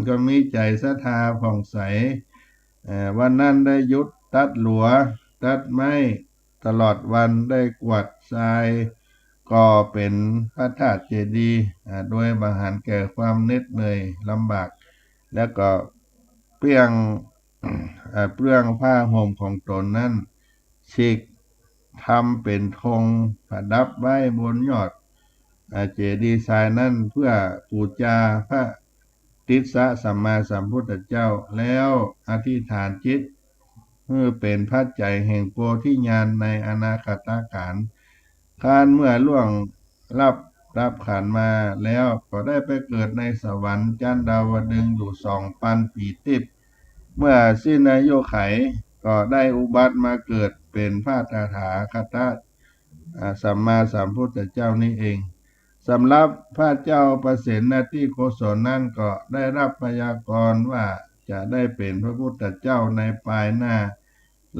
ก็มีใจ๋ศรัทธาผ่องใส อ่า วันนั้นได้หยุดตัดหลัวตัดไม้ตลอดวัน ได้กวาดทรายก่อเป๋นพระธาตุเจดีย์ อ่า โดยบ่หันแก่ความเหน็ดเหนื่อยลำบาก แล้วก็เปลื้อง อ่า เปลื้องผ้าห่มของตนนั้น ฉีกทำเป๋นธงประดับไว้บนยอด อ่า เจดีย์ทรายนั้น เพื่อปู๋จาพระติสสะสัมมาสัมพุทธเจ้า แล้วอธิษฐานจิตหื้อเป๋นพระใจ๋แห่งโพธิญาณในอนาคตกาล ครั้นเมื่อล่วงลับดับขันธ์มาแล้ว ก็ได้ไปเกิดในสวรรค์จันดาวดึงส์อยู่สองปันปี๋ติ๊บ เมื่อสิ้นอายุขัยก็ได้อุบัติมาเกิดเป๋นพระตถาคตะ อ่า สัมมาสัมพุทธเจ้านี้เอง สำหรับพระเจ้าประเสนทิโกศลนั้นก็ได้รับพยากรณ์ว่าจะได้เป๋นพระพุทธเจ้าในปายหน้า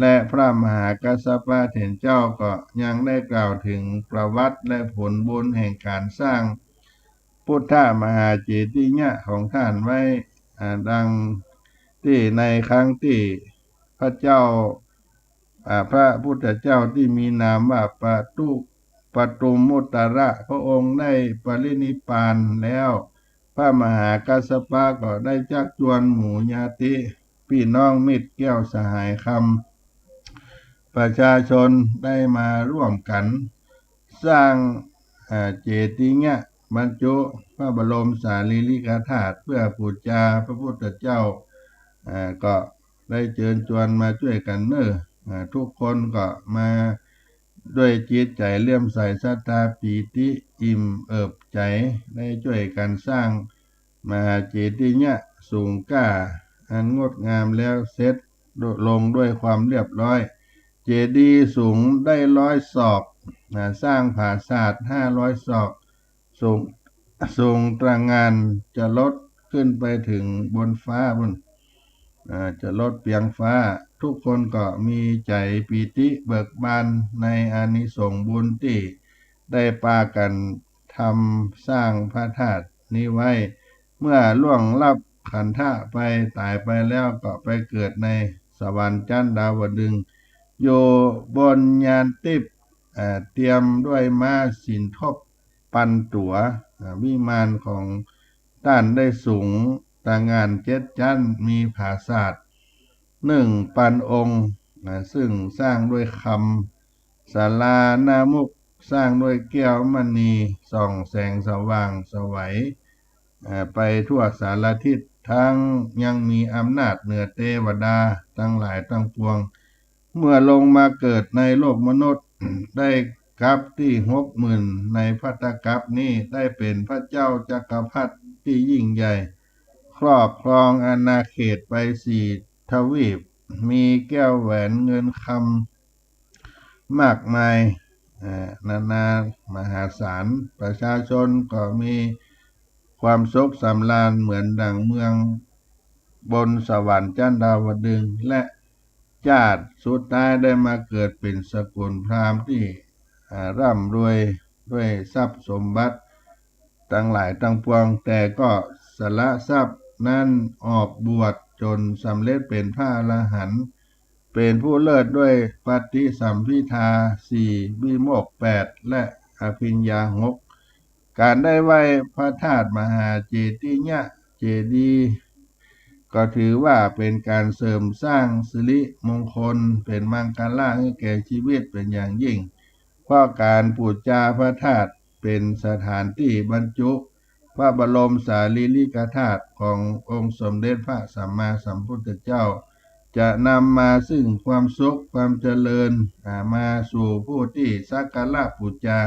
และพระมหากัสสปะเถรเจ้าก็ยังได้กล่าวเถิงประวัติและผลบุญแห่งก๋านสร้างพุทธมหาเจติยะของต้านไว้ อ่า ดังตี้ในครั้งตี้พระเจ้า อ่า พระพุทธเจ้าตี้มีนามว่าปตุ ปตุมมุตตระ พระองค์ได้ปรินิพพานแล้ว พระมหากัสสปะก็ได้จักจวนหมู่ญาติ ปี้น้องมิตรแก้วสหายคำ ประชาชนได้มาร่วมกั๋นสร้าง อ่า เจติยะบรรจุพระบรมสารีริกธาตุเพื่อปู๋จาพระพุทธเจ้า อ่า ก็ได้เจิญจวนมาจ้วยกั๋นเน่อ อ่า ทุกคนก็มาด้วยจิตใจ๋เลื่อมใสศรัทธาปีติอิ่มเอิบใจ๋ ได้จ้วยกั๋นสร้าง มหาเจติยะสูงก้าอันงดงามแล้วเสร็จลงด้วยความเรียบร้อย เจดีย์สูงได้ร้อยศอก อ่า สร้างผาสาทห้าร้อยศอก สูง สูงตระหง่านจรดขึ้นไปเถิงบนฟ้าปู๊น อ่า จรดเปียงฟ้า ทุกคนก็มีใจ๋ปีติเบิกบานในอานิสงส์บุญตี้ได้ปากั๋นทำสร้างพระธาตุนี้ไว้ เมื่อล่วงลับขันธะไปต๋ายไปแล้วก็ไปเกิดในสวรรค์จันดาวดึงส์ อยู่บนยานทิพย์ อ่า เตรียมด้วยม้าสินทบ ปันตั๋ว อ่า วิมานของต้านได้สูงตระหง่านเจ็ดจั๊น มีผาสาทหนึ่งปันองค์ นะ ซึ่งสร้างด้วยคำ ศาลาหน้ามุกสร้างด้วยแก้วมณี ส่องแสงสว่างไสว อ่า ไปทั่วสารทิศ ทั้งยังมีอำนาจเหนือเตวดาตังหลายตังปวง เมื่อลงมาเกิดในโลกมนุษย์ ได้กัปตี้หกหมื่น ในภัตตกัปนี้ ได้เป๋นพระเจ้าจักรพรรดิตี้ยิ่งใหญ่ ครอบครองอาณาเขตไปสี่ทวีป มีแก้วแหวนเงินคำ มากมาย เอ่อ นานามหาศาล ประชาชนก็มีความสุขสำราญเหมือนดั่งเมืองบนสวรรค์จั๊นดาวดึงส์ และจาติสุดท้ายได้มาเกิดเป๋นสกุลพราหมณ์ตี้ อ่า ร่ำรวยด้วยทรัพย์สมบัติตังหลายตังปวง แต่ก็สละทรัพย์นั้นออกบวชจนสำเร็จเป๋นพระอรหันต์ เป๋นผู้เลิศด้วยปฏิสัมภิทาสี่ วิโมกข์แปด และอภิญญาหก ก๋านได้ไหว้พระธาตุมหาเจติยะเจดีย์ ก็ถือว่าเป๋นก๋านเสริมสร้างสิริมงคล เป๋นมังคละหื้อแก่ชีวิตเป๋นอย่างยิ่ง เพราะก๋านปู๋จาพระธาตุเป๋นสถานตี้บรรจุ พระบรมสารีริกธาตุขององค์สมเด็จพระสัมมาสัมพุทธเจ้า จะนำมาซึ่งความสุขความเจริญ อ่า มาสู่ผู้ตี้สักการะปู๋จา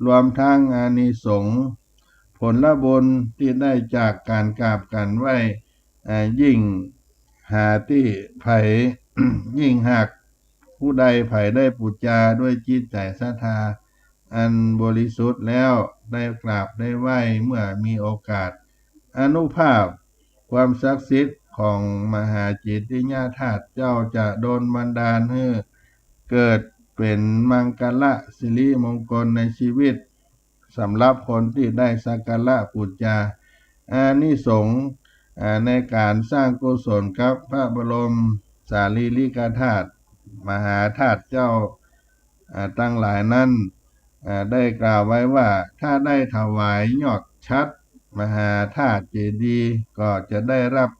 รวมทั้งอานิสงส์ผลบุญตี้ได้จากก๋านกราบก๋านไหว้ อ่า ยิ่งหาตี้ใผ ยิ่งหากผู้ใดใผได้ปู๋จาด้วยจิตใจ๋ศรัทธาอันบริสุทธิ์แล้ว ได้กราบได้ไหว้เมื่อมีโอกาส อานุภาพความศักดิ์สิทธิ์ของมหาเจติยธาตุเจ้าจะดลบันดาลหื้อเกิดเป๋นมังคละสิริมงคลในชีวิต สำหรับคนตี้ได้สักการะปู๋จา อานิสงส์ อ่า ในก๋านสร้างกุศลกับพระบรมสารีริกธาตุ มหาธาตุเจ้า อ่า ตังหลายนั้น อ่า ได้กล่าวไว้ว่า ถ้าได้ถวายยอดฉัตรมหาธาตุเจดีย์ ก็จะได้รับ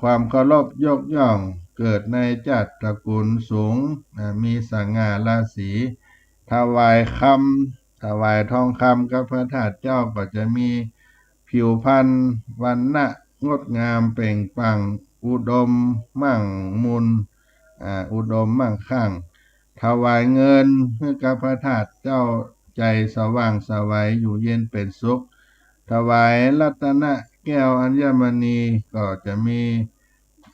ความเคารพยกย่อง เกิดในจาติตระกูลสูง อ่า มีสง่าราศี ถวายคำ ถวายทองคำกับพระธาตุเจ้าก็จะมีผิวพรรณวรรณะงดงามเปล่งปลั่ง อุดมมั่งมูล อ่า อุดมมั่งคั่ง ถวายเงินหื้อกับพระธาตุเจ้า ใจ๋สว่างไสว อยู่เย็นเป๋นสุข ถวายรัตนะแก้วอัญมณี ก็จะมี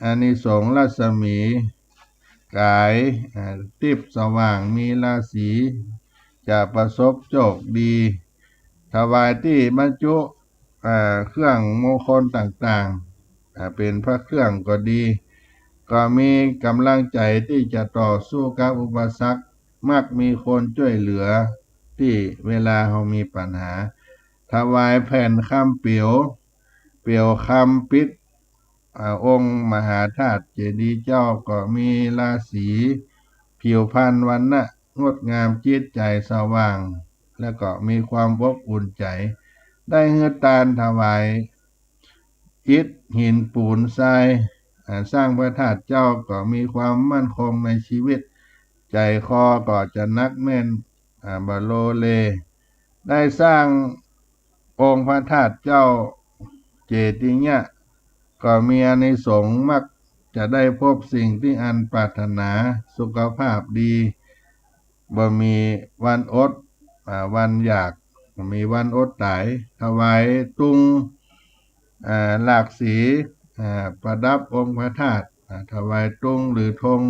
อานิสงส์รัศมี ก๋าย อ่า ติ๊บสว่าง มีราศี จะประสบโชคดี ถวายตี้บรรจุ อ่า เครื่องมงคลต่างๆ อ่า เป๋นพระเครื่องก็ดี ก็มีก๋ำลังใจ๋ตี้จะต่อสู้กับอุปสรรค มักมีคนจ้วยเหลือตี้เวลาเฮามีปัญหา ถวายแผ่นคำเปี๋ยว เปี๋ยวคำปิด อ่า องค์มหาธาตุเจดีย์เจ้า ก็มีราศีผิวพรรณวรรณะงดงาม จิตใจ๋สว่าง และก็มีความอบอุ่นใจ๋ ได้หื้อตานถวายอิฐหินปูนทราย อ่า สร้างพระธาตุเจ้า ก็มีความมั่นคงในชีวิต ใจ๋คอก็จะหนักแน่น อ่า บ่โลเล ได้สร้างองค์พระธาตุเจ้าเจติยะ ก็มีอานิสงส์ มักจะได้พบสิ่งตี้อันปรารถนา สุขภาพดี บ่มีวันอด อ่า วันอยาก บ่มีวันอดต๋าย ถวายตุง อ่า หลากสี อ่า ประดับองค์พระธาตุ อ่า ถวายตุงหรือธง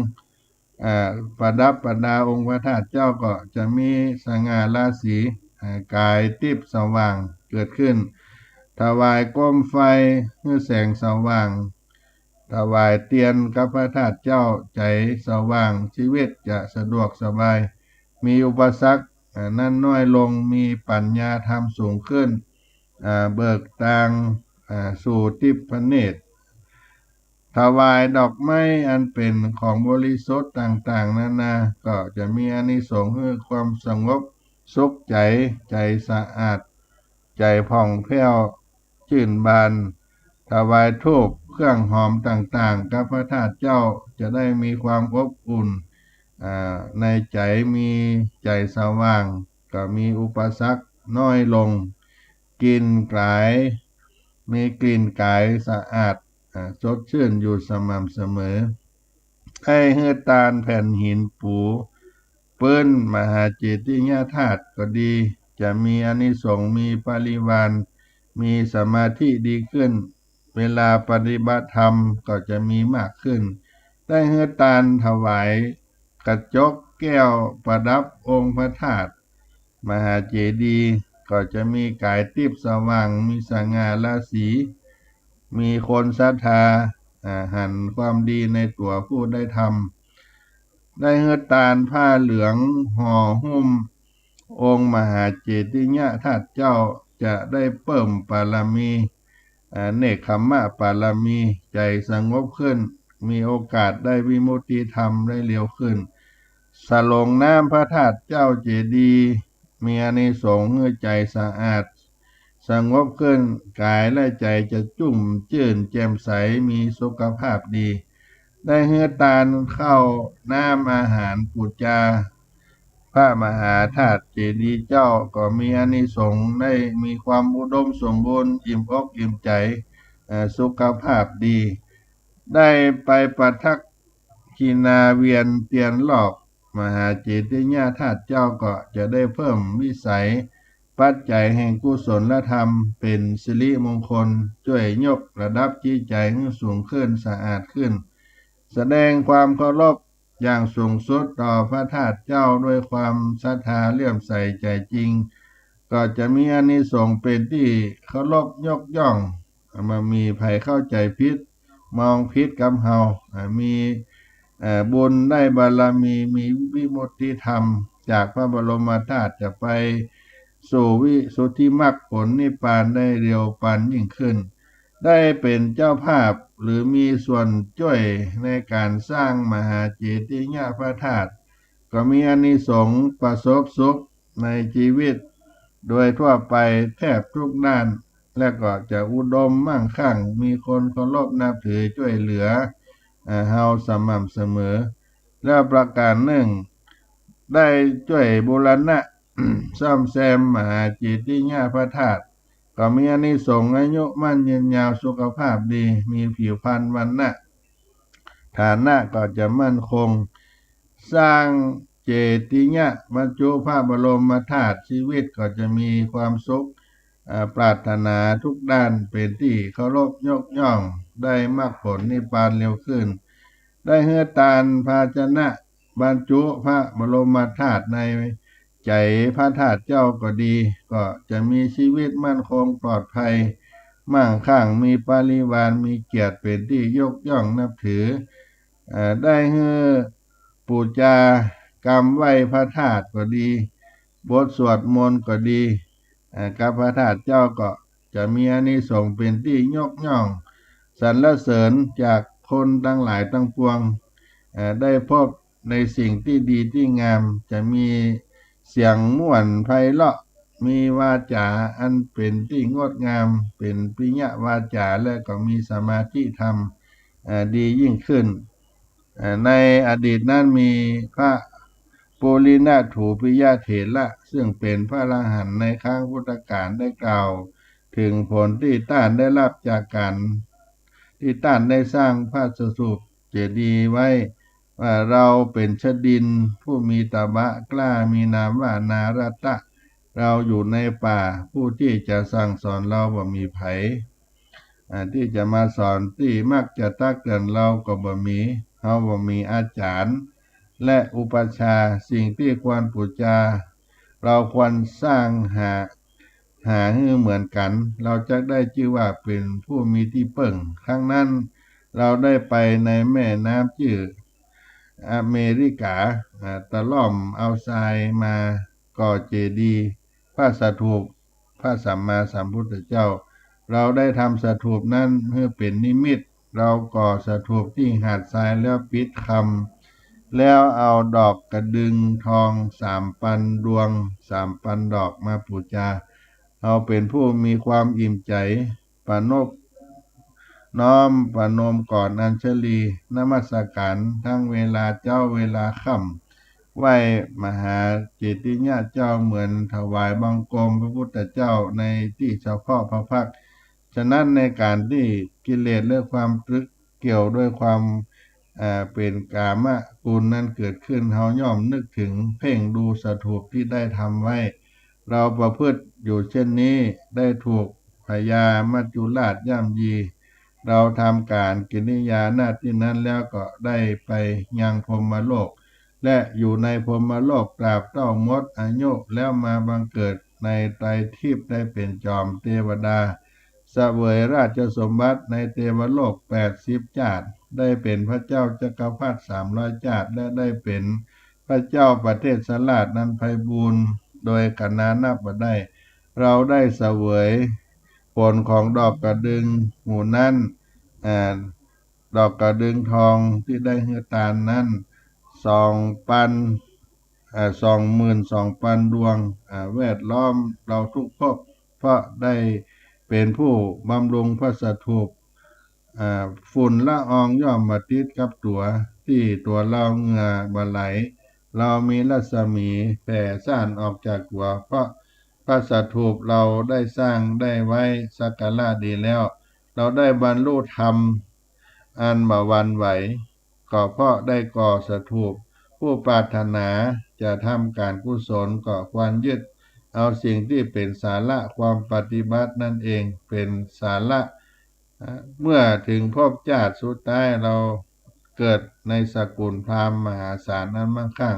อ่า ประดับประดาองค์พระธาตุเจ้า ก็จะมีสง่าราศี อ่า ก๋ายติ๊บสว่างเกิดขึ้น ถวายโคมไฟหื้อแสงสว่าง ถวายเตียนกับพระธาตุเจ้า ใจ๋สว่าง ชีวิตจะสะดวกสบาย มีอุปสรรค อ่า นั้นน้อยลง มีปัญญาธรรมสูงขึ้น อ่า เบิกตาง อ่า สู่ทิพเนตร ถวายดอกไม้อันเป๋นของบริสุทธิ์ต่างๆ นานา ก็จะมีอานิสงส์หื้อความสงบ สุขใจ๋ ใจ๋สะอาด ใจ๋ผ่องแผ้ว จื้นบาน ถวายธูปเครื่องหอมต่างๆ กับพระธาตุเจ้า จะได้มีความอบอุ่น อ่า ในใจ๋ มีใจ๋สว่าง ก็มีอุปสรรคน้อยลง กลิ่นก๋าย มีกลิ่นก๋ายสะอาด อ่า สดชื่นอยู่สม่ำเสมอ ได้หื้อตานแผ่นหินปู ปื๊นมหาเจติยธาตุก็ดี จะมีอานิสงส์ มีปริวาร มีสมาธิดีขึ้น เวลาปฏิบัติธรรมก็จะมีมากขึ้น ได้หื้อตานถวายกระจกแก้วประดับองค์พระธาตุมหาเจดีย์ ก็จะมีก๋ายติ๊บสว่าง มีสง่าราศี มีคนศรัทธา อ่า หันความดีในตั๋วผู้ได้ทำ ได้หื้อตานผ้าเหลืองห่อหุ้มองค์มหาเจติยธาตุเจ้า จะได้เพิ่มปารมี อ่า เนกขัมมะปารมี ใจ๋สงบขึ้น มีโอกาสได้วิมุตติธรรมได้เร็วขึ้น สรงน้ำพระธาตุเจ้าเจดีย์ มีอานิสงส์หื้อใจ๋สะอาด สงบขึ้น ก๋ายและใจ๋จะชุ่มจื้นแจ่มใส มีสุขภาพดี ได้หื้อตานข้าวน้ำอาหารปู๋จาพระมหาธาตุเจดีย์เจ้า ก็มีอานิสงส์ ได้มีความอุดมสมบูรณ์ อิ่มอกอิ่มใจ๋ เอ่อ สุขภาพดี ได้ไปประทักขิณาเวียนเตียนรอบมหาเจติยธาตุเจ้า ก็จะได้เพิ่มวิสัย ปัจจัยแห่งกุศลธรรม เป๋นสิริมงคล จ้วยยกระดับจิตใจ๋หื้อสูงขึ้น สะอาดขึ้น แสดงความเคารพอย่างสูงสุดต่อพระธาตุเจ้าด้วยความศรัทธาเลื่อมใสใจ๋จริง ก็จะมีอานิสงส์เป๋นตี้เคารพยกย่อง บ่มีใผเข้าใจ๋ผิด มองผิดกับเฮา อ่า มี เอ่อ บุญได้บารมี มีวิมุตติธรรม จากพระบรมธาตุจะไปสู่วิสุทธิมรรคผลนิพพานได้เร็วปานยิ่งขึ้น ได้เป๋นเจ้าภาพหรือมีส่วนจ้วยในก๋านสร้างมหาเจติยพระธาตุ ก็มีอานิสงส์ประสบสุขในชีวิตโดยทั่วไปแทบทุกด้าน และก็จะอุดมมั่งคั่ง มีคนเคารพนับถือจ้วยเหลือ เอ่อ เฮาสม่ำเสมอ แล้วประก๋านนึ่ง ได้จ้วยบูรณะ ซ่อมแซมมหาเจติยพระธาตุ ก็มีอานิสงส์อายุมั่นยืนยาว สุขภาพดี มีผิวพรรณวรรณะ ฐานะก็จะมั่นคง สร้างเจติยะบรรจุพระบรมธาตุ ชีวิตก็จะมีความสุข เอ่อ ปรารถนาทุกด้าน เป๋นตี้เคารพยกย่อง ได้มรรคผลนิพพานเร็วขึ้น ได้หื้อตานภาชนะบรรจุพระบรมธาตุในใจ๋พระธาตุเจ้าก็ดี ก็จะมีชีวิตมั่นคงปลอดภัย มั่งคั่ง มีปริวาร มีเกียรติ เป๋นตี้ยกย่องนับถือ เอ่อ ได้หื้อปู๋จากำไหว้พระธาตุก็ดี บทสวดมนต์ก็ดี เอ่อ กับพระธาตุเจ้าก็จะมีอานิสงส์เป๋นตี้ยกย่องสรรเสริญจากคนตังหลายตังปวง เอ่อ ได้พบในสิ่งตี้ดีตี้งาม จะมีเสียงม่วนไพเราะ มีวาจาอันเป๋นตี้งดงาม เป๋นปิยวาจา และก็มีสมาธิธรรม เอ่อ ดียิ่งขึ้น เอ่อ ในอดีตนั้นมีพระปุรินถูปิยเถระ ซึ่งเป๋นพระอรหันต์ในครั้งพุทธกาล ได้กล่าวเถิงผลตี้ต้านได้ฮับจากก๋านตี้ต้านได้สร้างพระสถูปเจดีย์ไว้ ว่า เราเป๋นชดินผู้มีตบะกล้า มีนามว่านารตะ เราอยู่ในป่า ผู้ตี้จะสั่งสอนเราบ่มีใผ อ่า ตี้จะมาสอนตี้มักจะตักเตือนเราก็บ่มี เฮาบ่มีอาจ๋ารย์ และอุปัชฌาย์ สิ่งตี้ควรปู๋จา เราควรสร้างหา หาหื้อเหมือนกั๋น เราจักได้จื้อว่าเป๋นผู้มีตี้เปิ้ง ครั้งนั้น เราได้ไปในแม่น้ำจื้ออเมริกา อ่า ตะล่อมเอาทรายมาก่อเจดีย์พระสถูปพระสัมมาสัมพุทธเจ้า เราได้ทำสถูปนั้นหื้อเป๋นนิมิต เราก่อสถูปตี้หาดทรายแล้วปิดคำ แล้วเอาดอกกระดึงทองสามปันดวง สามปันดอกมาปู๋จา เฮาเป๋นผู้มีความอิ่มใจ๋ ประนม น้อมประนมก่อนอัญชลี นมัสการ ทั้งเวลาเจ๊าเวลาค่ำ ไหว้มหาเจติยะเจ้าเหมือนถวายบังคมพระพุทธเจ้าในตี้เฉพาะพระพักตร์ ฉะนั้นในก๋านตี้กิเลสและความตรึกเกี่ยวด้วยความ เอ่อ เป๋นกามกุลนั้นเกิดขึ้น เฮาย่อมนึกถึงเพ่งดูสถูปตี้ได้ทำไว้ เราประพฤติอยู่เช่นนี้ ได้ถูกพญามัจจุราชย่ำยี เราทำก๋านกิริยาหน้าตี้นั้นแล้วก็ได้ไปยังพรหมโลก และอยู่ในพรหมโลกตราบเต้าหมดอายุ แล้วมาบังเกิดในไตรทิพย์ ได้เป๋นจอมเตวดา เสวยราชสมบัติในเตวโลกแปดสิบจ้าติ ได้เป๋นพระเจ้าจักรพรรดิสามร้อยจ้าติ และได้เป๋นพระเจ้าประเทศราชอันไพบูลย์โดยกณานับบ่ได้ เราได้เสวยผลของดอกกระดึงหมู่นั้น อ่า ดอกกระดึงทองตี้ได้หื้อตานนั้น สองปัน อ่า สองหมื่นสองปันดวง อ่า แวดล้อมเฮาทุกภพ เพราะได้เป๋นผู้บำรุงพระสถูป อ่า ฝุ่นละอองย่อมบ่ติดกับตั๋ว ตี้ตั๋วเฮาเหงื่อบ่ไหล เฮามีรัศมีแผ่ซ่านออกจากตั๋ว เพราะพระสถูปเฮาได้สร้างได้ไว้สักการะดีแล้ว เฮาได้บรรลุธรรมอันบ่หวั่นไหว ก็เพราะได้ก่อสถูป ผู้ปรารถนาจะทำก๋านกุศลก็ควรยึดเอาสิ่งตี้เป๋นสาระความปฏิบัตินั้นเองเป๋นสาระ อ่า เมื่อถึงภพจ้าติสุดท้าย เฮาเกิดในสกุลพราหมณ์มหาศาลอันมั่งคั่ง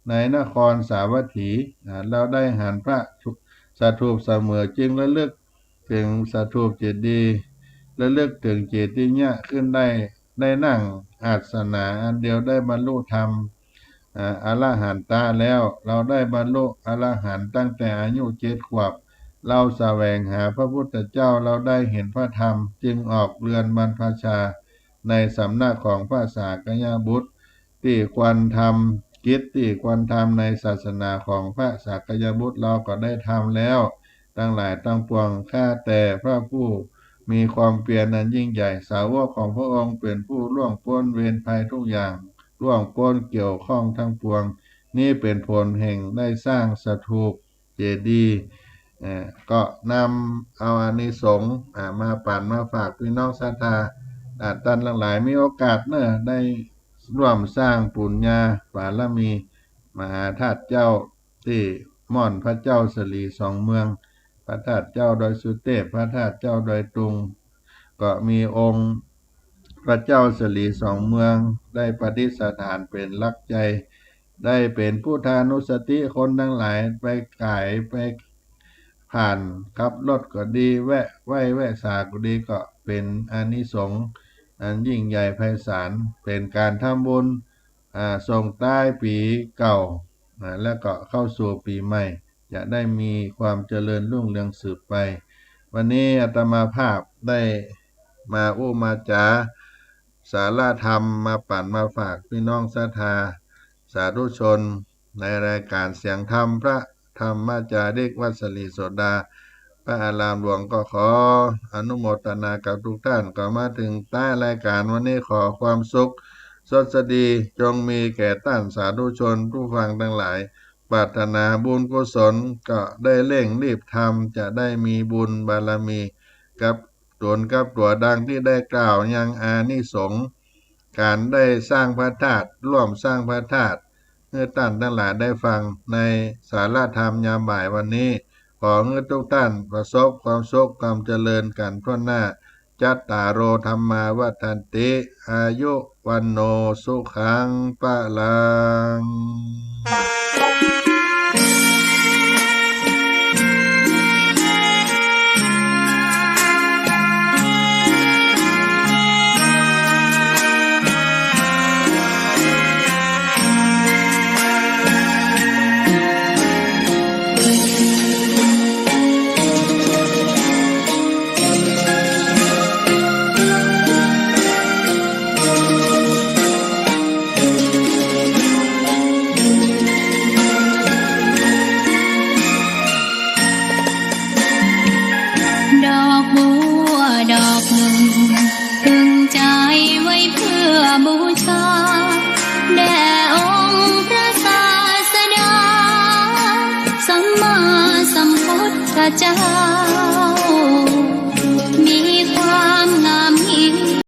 ในนครสาวัตถี อ่า เฮาได้หันพระสถูปเสมอ จึงระลึกถึงสถูปเจดีย์ ระลึกถึงเจติยะขึ้นได้ ได้นั่งอาสนะอันเดียว ได้บรรลุธรรม อ่า อรหันตะแล้ว เฮาได้บรรลุอรหันต์ตั้งแต่อายุเจ็ดขวบ เฮาแสวงหาพระพุทธเจ้า เฮาได้เห็นพระธรรม จึงออกเรือนบรรพชาในสำนักของพระสากยบุตร ตี้ควรทำ กิจตี้ควรทำในศาสนาของพระสากยบุตร เฮาก็ได้ทำแล้ว ตังหลายตังปวง ข้าแต่พระผู้มีความเพียรอันยิ่งใหญ่ สาวกของพระองค์เป๋นผู้ล่วงป๊นเวรภัยทุกอย่าง ล่วงป๊นเกี่ยวข้องทั้งปวง นี้เป๋นผลแห่งได้สร้างสถูปเจดีย์ เอ่อ ก็นำเอาอานิสงส์ อ่า มาปั๋นมาฝากพี่น้องศรัทธา อ่า ต้านตังหลายมีโอกาสเน่อ ได้ร่วมสร้างปุญญาบารมี มหาธาตุเจ้า ตี้ม่อนพระเจ้าสลีสองเมือง พระธาตุเจ้าดอยสุเตพ พระธาตุเจ้าดอยตุง ก็มีองค์พระเจ้าสลีสองเมือง ได้ประดิษฐานเป๋นหลักใจ ได้เป๋นพุทธานุสติ คนตังหลายไปก๋ายไปผ่าน ขับรถก็ดี แวะไหว้แวะสาก็ดี ก็เป๋นอานิสงส์อันยิ่งใหญ่ไพศาล เป๋นก๋านทำบุญ อ่า ส่งท้ายปี๋เก่า อ่า แล้วก็เข้าสู่ปี๋ใหม่ จะได้มีความเจริญรุ่งเรืองสืบไป วันนี้อาตมาภาพได้มาอู้มาจ๋าสาระธรรม มาปั๋นมาฝากพี่น้องศรัทธาสาธุชน ในรายก๋านเสียงธรรมพระธรรมจาริกวัดสลีโสดา พระอารามหลวง ก็ขออนุโมทนากับทุกท่าน ก็มาถึงท้ายรายก๋านวันนี้ ขอความสุขสวัสดีจงมีแก่ต้านสาธุชนผู้ฟังตังหลาย ปรารถนาบุญกุศลก็ได้เร่งรีบทำ จะได้มีบุญบารมีกับต๋นกับตั๋ว ดังตี้ได้กล่าวยังอานิสงส์ก๋านได้สร้างพระธาตุ ร่วมสร้างพระธาตุ หื้อต้านตังหลายได้ฟังในสาระธรรมยามบ่ายวันนี้ ขอหื้อทุกท่านประสบความสุขความเจริญกั๋นทั่วหน้า จัตตาโร ธัมมา วัฑฒันติ อายุ วัณโณ สุขัง พลัง จะ